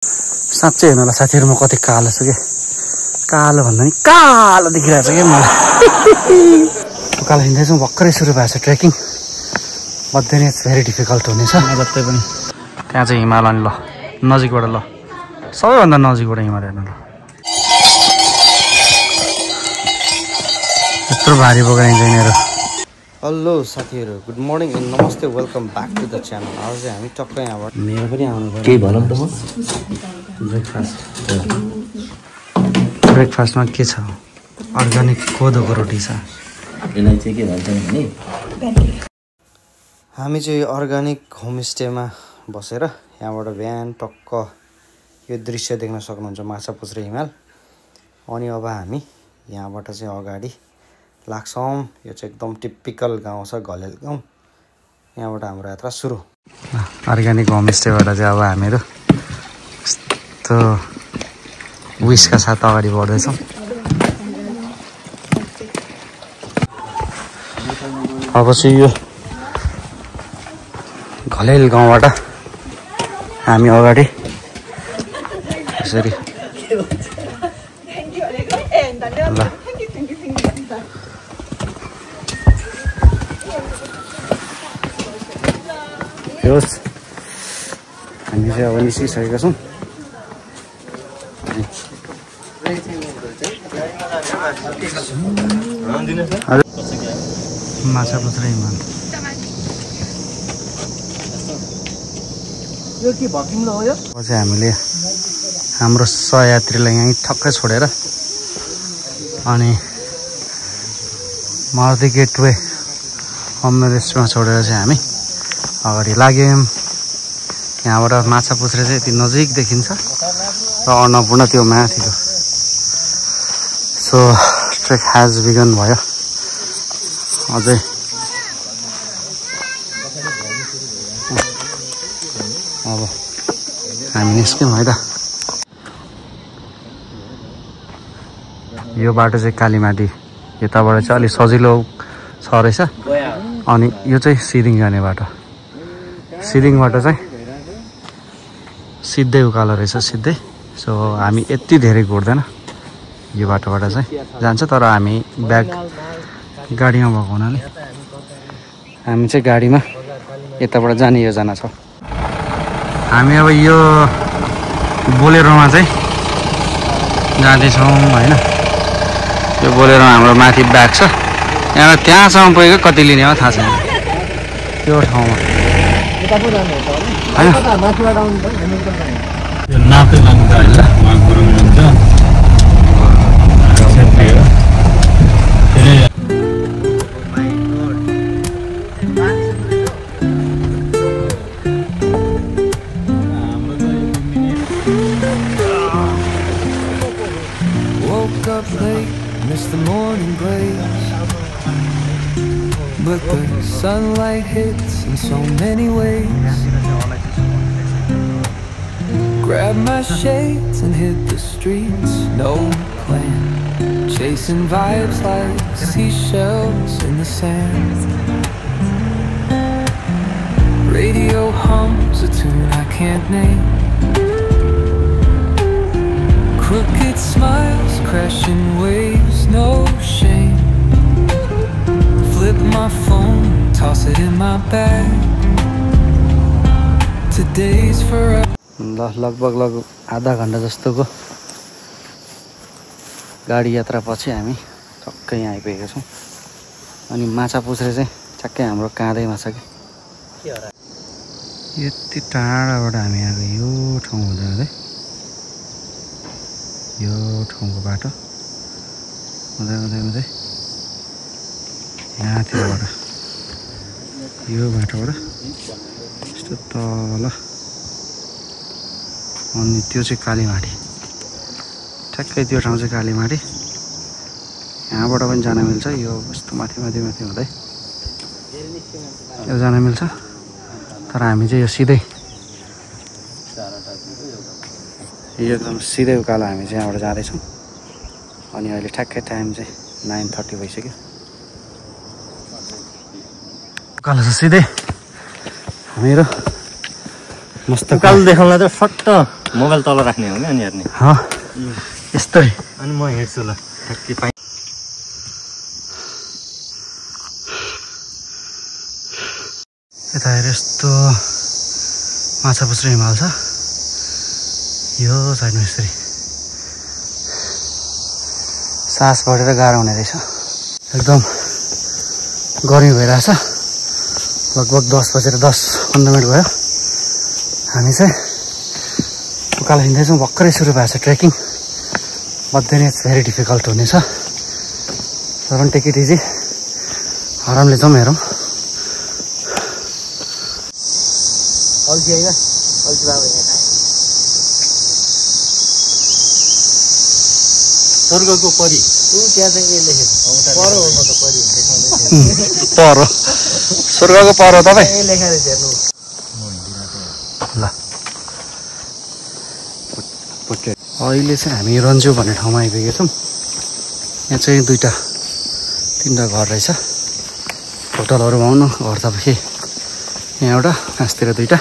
साँच्चै हेर्नु होला साथीहरू म कति कालो छु क्या कालो भन्दा नि कालो देखिरहेको छ क्या मलाई उकालो हिँड्दैछौँ भर्खरै सुरु भएको छ ट्रेकिङ मध्ये नै भेरी डिफिकल्ट हुनेछ जस्तै पनि त्यहाँ चाहिँ हिमालयन ल नजिकबाट ल सबैभन्दा नजिकबाट हिमाल हेर्नु ल यत्रो भारी बोकाइन्छ यिनीहरू हेलो साथीहरू गुड मर्निङ एन्ड नमस्ते welcome back to the channel आज चाहिँ हामी टक्कै यहाँबाट मेरो पनि आउनु पर्यो के भनौँ त म ब्रेकफास्टमा के छ अर्ग्यानिक कोदोको रोटी छ यसलाई चाहिँ के भन्छ भने हामी चाहिँ अर्ग्यानिक होमस्टेमा बसेर यहाँबाट बिहान टक्क यो दृश्य देख्न सक्नुहुन्छ माछापुच्छ्रे हिमाल अनि अब हामी यहाँबाट चाहिँ अगाडि लाग्छौँ यो चाहिँ एकदम टिपिकल गाउँ छ घलेल गाउँ यहाँबाट हाम्रो यात्रा सुरु अर्ग्यानिक होमस्टेबाट चाहिँ अब हामीहरू यस्तो विसका साथ अगाडि बढ्दैछौँ अब चाहिँ यो घलेल गाउँबाट हामी अगाडि यसरी ल होस् हामी चाहिँ अब निस्किसकेका छौँ माछापुच्छ्रे हिमाल यो के भकिलो हो यो चाहिँ हामीले हाम्रो सहयात्रीलाई यहीँ ठक्कै छोडेर अनि मारुति गेटवे होमस्टेमा छोडेर चाहिँ हामी अगाडि लाग्यौँ यहाँबाट माछापुच्छ्रे चाहिँ यति नजिक देखिन्छ र अन्नपूर्ण त्यो माथिको सो ट्रेक हेज बिगन भयो अझै अब हामी निस्क्यौँ है त यो बाटो चाहिँ कालीमाटी यताबाट चाहिँ अलिक सजिलो छ रहेछ अनि यो चाहिँ सिरिङ जाने बाटो सिरिङबाट चाहिँ सिधै उकालो रहेछ सिधै सो हामी यति धेरै घुर्दैन यो बाटोबाट चाहिँ जान्छ तर हामी ब्याग गाडीमा भएको हुनाले हामी चाहिँ गाडीमा यताबाट जाने योजना छ हामी अब यो बोलेरोमा चाहिँ जाँदैछौँ होइन यो बोलेरोमा हाम्रो माथि ब्याग छ यहाँ त्यहाँसम्म पुगेको कति लिने हो थाहा छैन त्यो ठाउँमा Woke up late, missed the morning blaze, but the sunlight hits in so many ways. Grab my shades and hit the streets, no plan, chasing vibes like seashells in the sand. Radio hums a tune I can't name, crooked smiles, crashing waves, no shame. Flip my phone, toss it in my bag. Today's forever. लगभग आधा घन्टा जस्तोको गाडी यात्रा पछि हामी टक्कै यहाँ आइपुगेका छौँ अनि माछापुच्छ्रे चाहिँ ठ्याक्कै हाम्रो काँधैमा छ कि यति टाढाबाट हामी आएको यो ठाउँ हुँदै हुँदै यो ठाउँको बाटो हुँदै हुँदै हुँदै यहाँतिरबाट यो बाटोबाट यस्तो तल अनि त्यो चाहिँ कालीमाटी ठ्याक्कै त्यो ठाउँ चाहिँ कालीमाटी यहाँबाट पनि जान मिल्छ यो यस्तो माथि माथि माथि हुँदै यो जान मिल्छ तर हामी चाहिँ यो सिधै यो एकदम सिधै उकालो हामी चाहिँ यहाँबाट जाँदैछौँ अनि अहिले ठ्याक्कै टाइम चाहिँ 9:30 भइसक्यो उकालो छ सिधै हामीहरू मस्त उकालो देखाउनलाई त फट्ट मोबाइल तल राख्ने हो क्या अनि हेर्ने यस्तै अनि म हेर्छु ल ठ्याक्कै पाइ यता हेर यस्तो माछा पुछ्रो हिमाल छ यो साइडमा यसरी सास बढेर गाह्रो हुने रहेछ एकदम गर्मी भइरहेछ लगभग 10:10-15 मिनट भयो हामी चाहिँ उकालो हिँड्दैछौँ भर्खरै सुरु भएको छ trekking but then it's very difficult हुनेछ तर पनि टेक इट इजी आरामले जाउँ हेरौँ अल्छी होइन अल्छी बाबु स्वर्गको परी त्यहाँ चाहिँ के लेखेको पर हो म त परी पर स्वर्गको पर हो तपाईँ लेखेर हेर्नु ल अहिले चाहिँ हामी रन्जु भन्ने ठाउँमा आइपुगेका छौँ यहाँ चाहिँ 2-3टा घर रहेछ होटलहरू आउनु घर तपाईँ यहाँ एउटा काँसतिर 2टा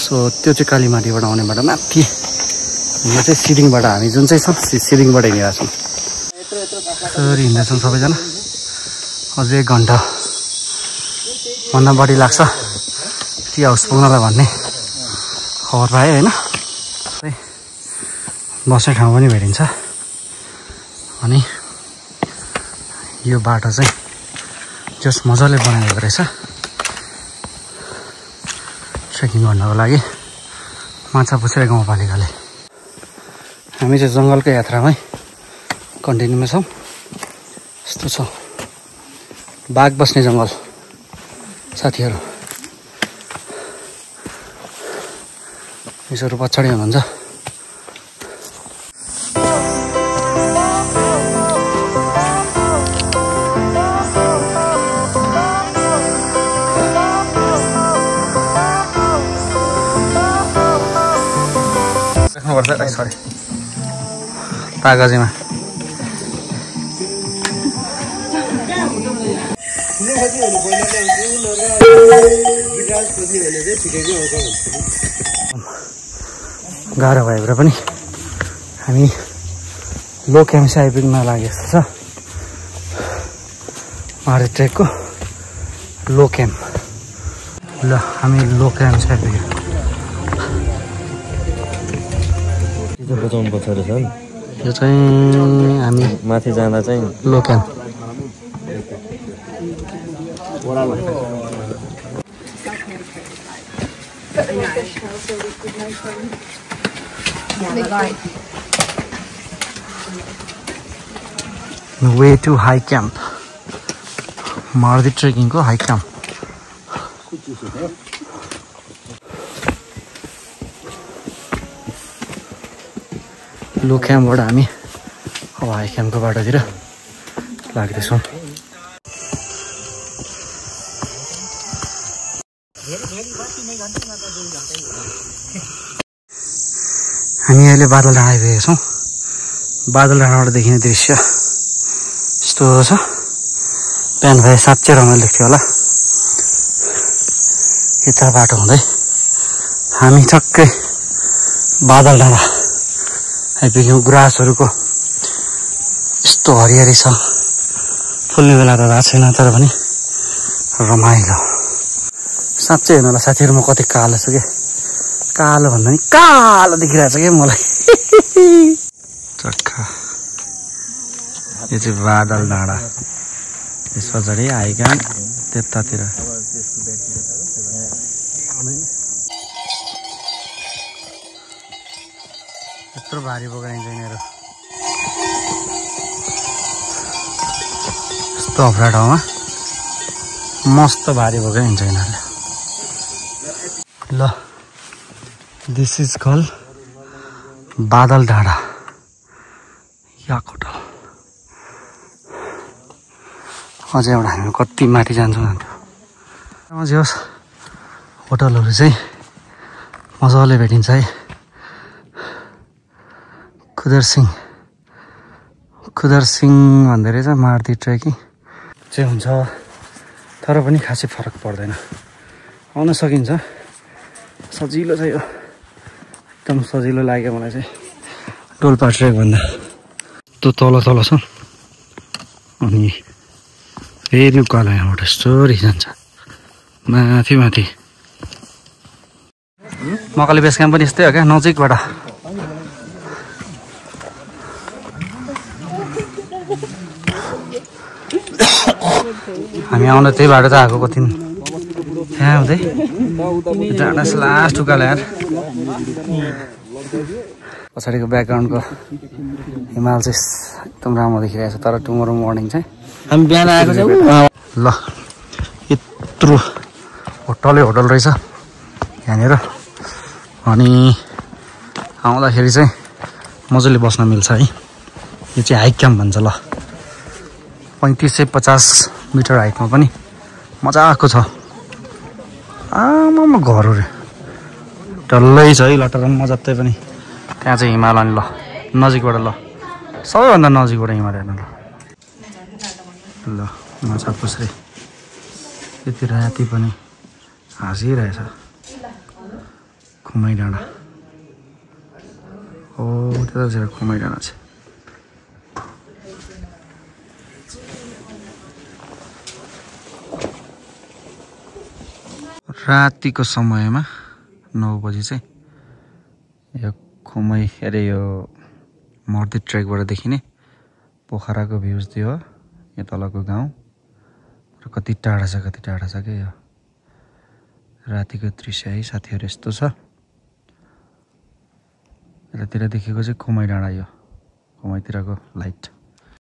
सो त्यो चाहिँ कालीमाटीबाट आउने बाटो माथि यो चाहिँ सिलिङबाट हामी जुन चाहिँ छ सिलिङबाट हिँडिरहेको छौँ यसरी हिँड्दैछौँ सबैजना अझै 1 घन्टा भन्दा बढी लाग्छ टी हाउस पुग्नलाई भन्ने खबर पाएँ होइन बस्ने ठाउँ पनि भेटिन्छ अनि यो बाटो चाहिँ जस मजाले बनाएको रहेछ ट्रेकिङ गर्नको लागि माछा पुछ्रे गाउँपालिकाले हामी चाहिँ जङ्गलकै यात्रामै कन्टिन्यूमा छौँ यस्तो छ बाघ बस्ने जङ्गल साथीहरू यसहरू पछाडि हुनुहुन्छ सरी कागजीमा गाह्रो भएर पनि हामी लो क्याम्प चाहिँ आइपुग्न लागेको छ मारे ट्रेकको लो क्याम्प ल हामी लो क्याम्प चाहिँ आइपुग्यौँ बचाउनु पर्छ रहेछ नि यो चाहिँ हामी माथि जाँदा चाहिँ low camp way to high camp Maruti ट्रेकिङको हाई क्याम्प लो क्याम्पबाट हामी अब हाई क्याम्पको बाटोतिर लाग्दैछौँ हामी अहिले बादल डाँडा आइपुगेका छौँ बादल डाँडाबाट देखिने दृश्य यस्तो छ बिहान भए साँच्चै रमाइलो देख्थ्यो होला यता बाटो हुँदै हामी ठक्कै बादल डाँडा आइपुग्यौँ गुराँसहरूको यस्तो हरिहरी छ फुल्ने बेला त थाहा छैन तर पनि रमाइलो साँच्चै हेर्नु होला साथीहरू म कति कालो छु क्या कालो भन्दा नि कालो देखिरहेको छ क्या मलाई चक्का यो चाहिँ बादल डाँडा यस पछाडि हाइक्याम्प त्यतातिर यत्रो भारी बोकाइन्छ यिनीहरू यस्तो अफ्रा ठाउँमा मस्त भारी बोकाइन्छ यिनीहरूले ल दिस इज कल बादल डाँडा याक होटल अझै एउटा हामी कति माथि जान्छौँ अझै होस् होटलहरू चाहिँ मजाले भेटिन्छ है खुदर सिंह भन्दै रहेछ मारुति ट्रेकिङ चाहिँ हुन्छ तर पनि खासै फरक पर्दैन आउन सकिन्छ सजिलो छ यो एकदम सजिलो लाग्यो मलाई चाहिँ डोल्पा ट्रेक भन्दा। त्यो तल छ अनि फेरि उकालो यहाँबाट स्टोरी जान्छ माथि माथि। मकाली बेस क्याम्प पनि यस्तै हो क्या, नजिकबाट। हामी आउँदा त्यही बाटो त आएको कति त्यहाँ हुँदै जाँदा लास्ट उकालो यार। पछाडिको ब्याकग्राउन्डको हिमाल चाहिँ एकदम राम्रो देखिरहेको छ। तर टुमोरो मर्निङ चाहिँ हामी बिहान आएको छौँ। ल यत्रो होटल रहेछ यहाँनिर। अनि आउँदाखेरि चाहिँ मजाले बस्न मिल्छ है। यो चाहिँ हाइक क्याम्प भन्छ। ल 35 से 50 मिटर हाइटमा पनि मजाको छ। आमामा घरहरू डल्लै छ है लटरम्म जस्तै पनि। त्यहाँ चाहिँ हिमाल अनि ल नजिकबाट ल सबैभन्दा नजिकबाट हिमाल हेर्नु ल मजा पुस्रे। यति राति पनि हाँसिरहेछ खुमाई डाँडा। हो त्यतातिर खुमाई डाँडा छ। रातिको समयमा 9 बजी चाहिँ यो खुमाई अरे यो मर्दी ट्रेकबाट देखिने पोखराको भ्यूज थियो। यो तलको गाउँ र कति टाढा छ क्या यो रातिको दृश्य है साथीहरू यस्तो छ। यतातिर देखेको चाहिँ खुमाई डाँडा, यो खुमाईतिरको लाइट।